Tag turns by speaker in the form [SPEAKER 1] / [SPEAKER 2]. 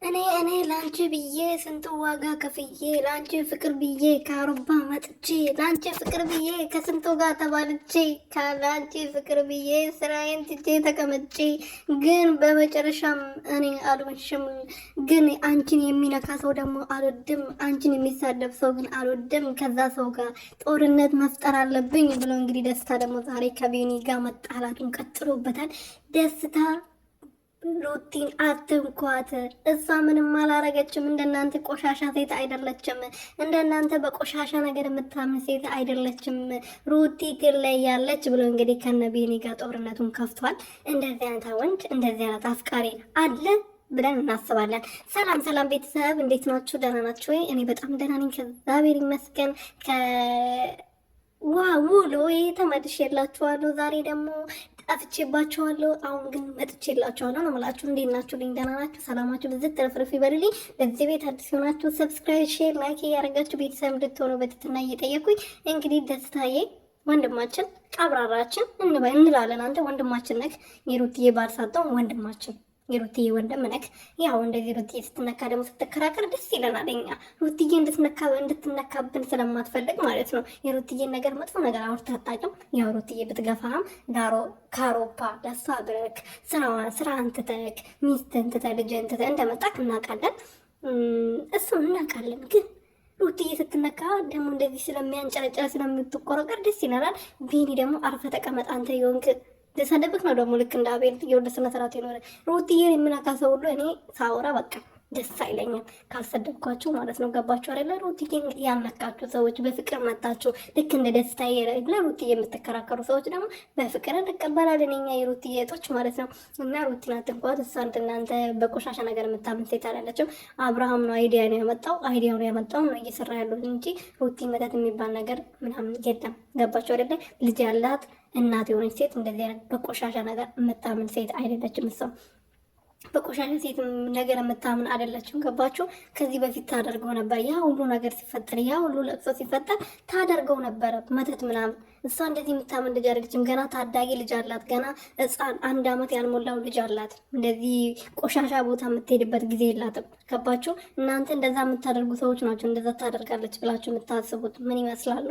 [SPEAKER 1] እኔ ላንቺ ብዬ ስንት ዋጋ ከፍዬ፣ ላንቺ ፍቅር ብዬ ከአውሮፓ መጥቼ፣ ላንቺ ፍቅር ብዬ ከስንቱ ጋር ተባልቼ፣ ከላንቺ ፍቅር ብዬ ስራዬን ትቼ ተቀመጬ፣ ግን በመጨረሻም እኔ አልሆንሽም። ግን አንቺን የሚነካ ሰው ደግሞ አልወድም። አንቺን የሚሳደብ ሰው ግን አልወድም። ከዛ ሰው ጋር ጦርነት መፍጠር አለብኝ ብሎ እንግዲህ ደስታ ደግሞ ዛሬ ከቤኒ ጋር መጣላቱን ቀጥሎበታል። ደስታ ሩቲን አትንኳት። እሷ ምንም አላረገችም። እንደናንተ ቆሻሻ ሴት አይደለችም። እንደናንተ በቆሻሻ ነገር የምታምን ሴት አይደለችም። ሩቲ ትለያለች ብሎ እንግዲህ ከነቢኒ ጋር ጦርነቱን ከፍቷል። እንደዚህ አይነት ወንድ፣ እንደዚህ አይነት አፍቃሪ አለ ብለን እናስባለን። ሰላም ሰላም ቤተሰብ እንዴት ናችሁ? ደህና ናችሁ ወይ? እኔ በጣም ደህና ነኝ፣ እግዚአብሔር ይመስገን። ከዋው ተመልሼላችኋለሁ። ዛሬ ደግሞ ጠፍቼባቸዋለሁ። አሁን ግን መጥቼላችኋለሁ ነው የምላችሁ። እንዴት ናችሁ? ልኝ ደህና ናችሁ? ሰላማችሁ ብዝት ትርፍርፍ ይበልልኝ። ለዚህ ቤት አዲስ የሆናችሁ subscribe፣ share፣ like እያደረጋችሁ ቤተሰብ እንድትሆኑ በትህትና እየጠየኩኝ እንግዲህ ደስታዬ ወንድማችን ቀብራራችን እንላለን። አንተ ወንድማችን ነህ፣ የሩትዬ ባል ሳትሆን ወንድማችን የሩትዬ ወንድም ነክ። ያው እንደዚህ ሩትዬ ስትነካ ደግሞ ስትከራከር ደስ ይለናል። እኛ ሩትዬ እንድትነካብን ስለማትፈልግ ማለት ነው። የሩትዬን ነገር መጥፎ ነገር አውርተህ አታውቅም። ያው ሩትዬ ብትገፋም ዳሮ ካሮፓ ለሷ ብለክ ስራህን ትተክ ሚስትህን ትተህ ልጅህን ትተህ እንደመጣክ እናውቃለን። እሱን እናውቃለን ግን ሩትዬ ስትነካ ደግሞ እንደዚህ ስለሚያንጨረጨረ ስለምትቆረቀር ደስ ይለናል። ቢኒ ደግሞ አርፈ ተቀመጥ አንተ የሆንክ ደሳደብክ ነው ደግሞ ልክ እንደ አቤል የወደ ስነ ስርዓት የኖረ ሩትዬን የምነካ ሰው ሁሉ እኔ ሳወራ በቃ ደስ አይለኝም ካልሰደብኳችሁ ማለት ነው። ገባችሁ አይደለ? ሩትዬ እንግዲህ ያልነካችሁ ሰዎች በፍቅር መጣችሁ ልክ እንደ ደስታ ለሩትዬ የምትከራከሩ ሰዎች ደግሞ በፍቅር እንቀበላለን እኛ የሩትዬ እጦች ማለት ነው። እና ሩቲን አትንኳት። እሷ እናንተ በቆሻሻ ነገር የምታምን ሴት አይደለችም። አብርሃም ነው idea ነው ያመጣው፣ idea ነው ያመጣው ነው እየሰራ ያሉት እንጂ ሩቲ መተት የሚባል ነገር ምናምን የለም። ገባችሁ አይደለ? ልጅ ያላት እናት የሆነች ሴት እንደዚህ አይነት በቆሻሻ ነገር የምታምን ሴት አይደለችም እሷ። በቆሻሻ ሴት ነገር የምታምን አይደለችም። ገባችሁ? ከዚህ በፊት ታደርገው ነበር። ያ ሁሉ ነገር ሲፈጠር፣ ያ ሁሉ ለቅሶ ሲፈጠር ታደርገው ነበረ መተት ምናምን። እሷ እንደዚህ የምታምን ልጅ አይደለችም። ገና ታዳጊ ልጅ አላት። ገና ሕፃን 1 ዓመት ያልሞላው ልጅ አላት። እንደዚህ ቆሻሻ ቦታ የምትሄድበት ጊዜ የላትም። ገባችሁ? እናንተ እንደዛ የምታደርጉ ሰዎች ናቸው እንደዛ ታደርጋለች ብላችሁ የምታስቡት ምን ይመስላሉ?